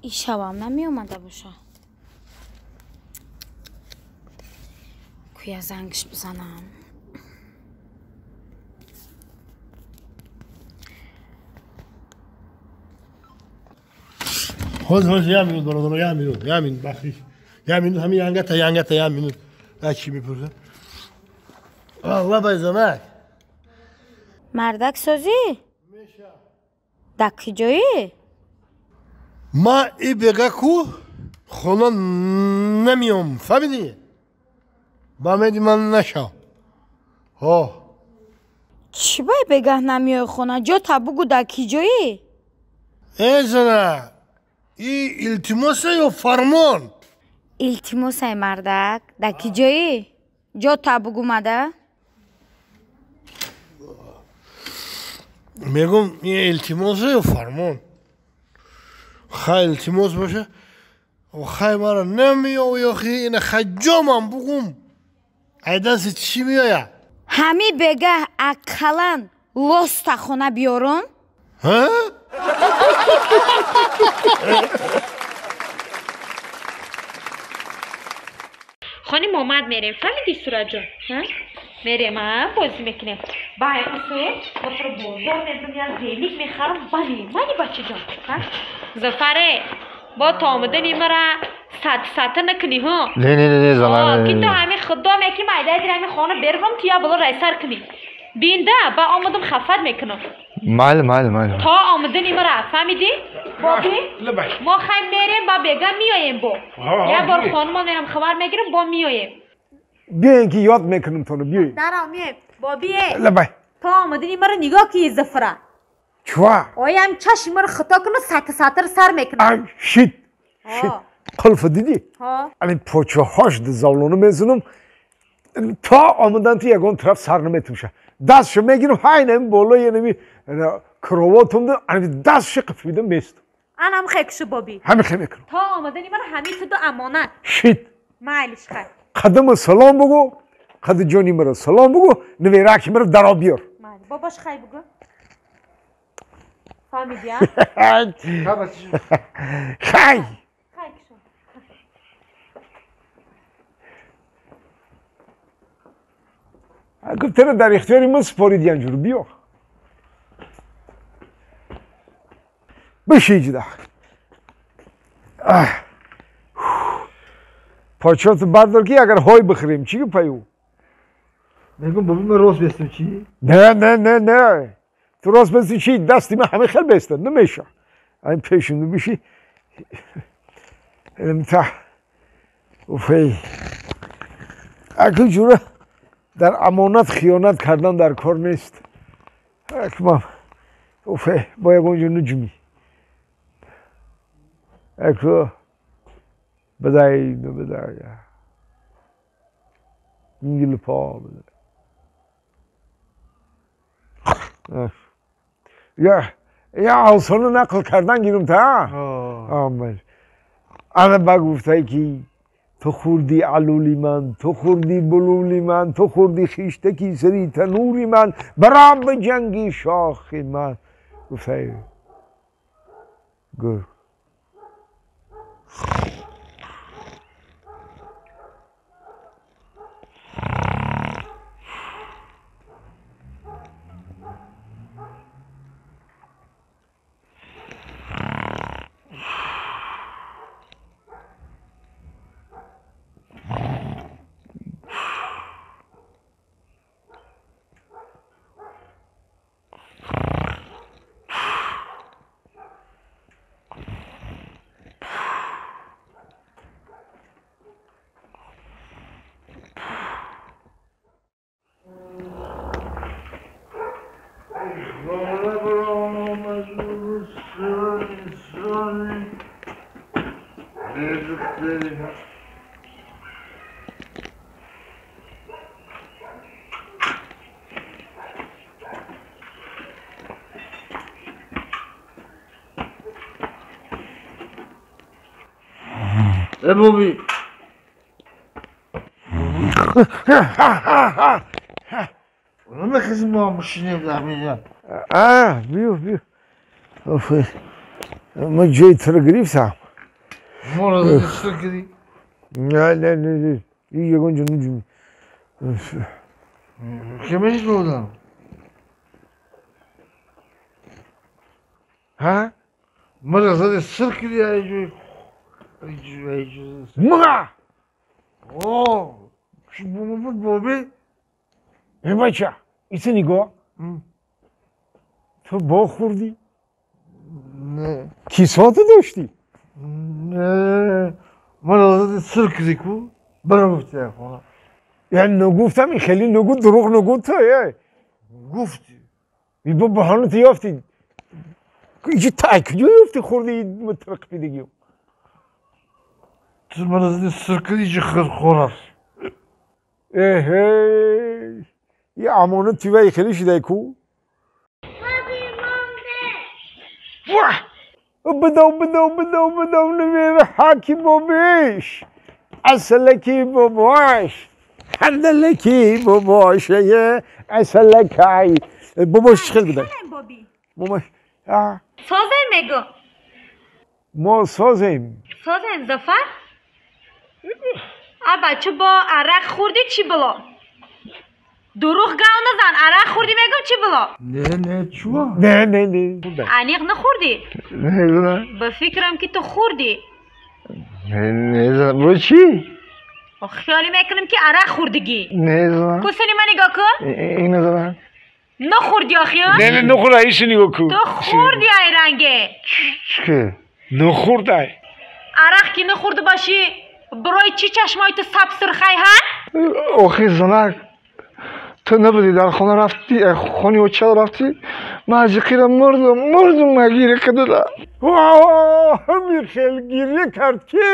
Ишавам намеомада боша. Куя зангш бизанам. Хоз хоз я минут бародаро, я минут, я минут бахшиш. Я минут ҳамин янгата янгата я минут. Чӣ мепурсам? Алла байзанак. Мардак созӣ? Меша. Дар куҷоӣ? Ма и бега ку хона намеом, фаҳмидӣ? Ба умеди ман нашав. Ҳо. Чӣ бай бегаҳ намеои хона? Ҷота бугу дар ки ҷоӣ? Э зана, и илтимоса ё фармон? Илтимосай мардак, дар ки ҷоӣ? Ҷота бугу мада? Мегум, ин илтимоса ё фармон? Хай илтимос боша, хай мара намеои охи, ина хаҷомам бугум. Айдаси чӣ меоя? Ҳами бегаҳ ақаллан лоста хона биёрум? Ҳа? Хони Момад мерем, фаҳмидӣ Сураҷон? Мерем, бозӣ мекунем. Ба усул мо туро бозор мебарем, як велик мехарам, бале, мани бачаҷон. Зафаре, бо то омадани мара сат-сата накунӣ, ҳо? Не, не, не, зана. Ки ту ҳамин худо меки майдаи дир ҳамин хона бервам, ту як боло райсар кунӣ. Бинда, ба омадам хафат мекунам. Майли, майли, майли. То омадани мара, фаҳмидӣ? Боби? Мо хай мерем, ба бега меоем бо. Як бор хонумон мерам хабар мегирам, бо меоем. Биёен ки ёд мекунам тоно, биёен. Дарав меоем. Бобие. Лабай. То омадани мара нигоҳ ки Зафара. Чва? Оям чашми мара хато куна сатр-сатр сар мекунам. Ай, шит. Шит. Қулфа дидӣ? Ҳо. Ами почаҳош завлону мезанам. То омадан ту ягон тараф сар наметумша. Дастшо мегирам, ҳай нами болои нами кровотумда, ами дастшо қифида местам. Анам хекшу боби. Ҳами хе мекунам. То омадани мара ҳами ту ду амонат. Шит. Майлиш хай. Қадама салом бугу, қади ҷони мара салом бугу, навираки мара даро биёр. Майли. Бобош хай бугу. Фаҳмидӣ, а? Хай. Хай кишу. Гуфт тара дар ихтиёри ман супоридӣ анҷур, биё. Биши ҷида. Почоту бардор ки агар ҳой бихӯрем, чӣ гапаю? Мегум боби ман рост бестам чӣ? Не, не, не, не. Ту рост бести чӣ? Дасти ман ҳама хел беста, намеша. Айн пешим биши. Та. Уфей. Аку ҷура дар амонат хиёнат кардан дар кор нест. Акмам. Уфей, бо ягон ҷо нуҷмӣ. Аку бадай, бадай. Ингил па. Я, я ҳавсону нақл кардан гирум та? Омад. Ана ба гуфтай ки ту хӯрди алули ман, ту хӯрди булули ман, ту хӯрди хиштаки сари танури ман, баром ба ҷанги шохи ман. Гуфтай гург. Э боби. Намехезим бо мошинем дар меҷа. Биё, биё. Ма ҷои туро гирифтам. Моро зади сир кардӣ? Не, не, не, ягон ҷо нуҷум. Ки мешудам? Ҳа? Маро зади сир кардӣ ай ҷои Ма! О, чӣ буд боби? Э бача, иса нигоҳ. Ту бо хӯрдӣ? Не. Кисоту доштӣ? Не. Маро зади сир кардӣ ку? Барам гуфтӣ ай хона. Я нагуфтам, ин хеле нагу, дурӯғ нагу ту, э. Гуфтӣ. Бо баҳона ту ёфтӣ. Иҷи тай куҷо ёфтӣ хӯрди мутараққидагиё? Ту маро зади сир кардӣ, иҷи хӯрав. Эҳе, и амонат тивай хеле шидай ку? Бидав, бидав, бидав, бидав, намера ҳаки бобиш, асалаки бобош, хандалеки бобошае, асалакай. Бобош чӣ хел бидай? Бобош, Созем мегӯ. Мо созем. Созем, Зафар? А бача бо арақ хӯрдӣ чӣ было? Дурӯғ гав назан, арақ хӯрдӣ мегӯм чӣ было? Не, не, чуа? Не, не, не. Аниқ нахӯрдӣ? Не, Ба фикрам ки ту хӯрдӣ. не, не, бро чӣ? Хиёлӣ мекунам ки арақ хӯрдигӣ. Не, зана. Кусани ма нигоҳ кун. Ина зана. Нахӯрдӣ охи? Не, не, нахӯрда, иша нигоҳ кун. Ту хӯрдӣ ай ранге. Чӣ? Нахӯрдай. Арақ ки нахӯрда бошӣ, барои чӣ чашмои ту саб сурхай, ҳа? Охи занак, ту набудӣ дар хона рафтӣ, хони оча рафтӣ, ман аз иқира мурдам, мурдам, ма гиря кардада. Ҳами хел гиря кард ки?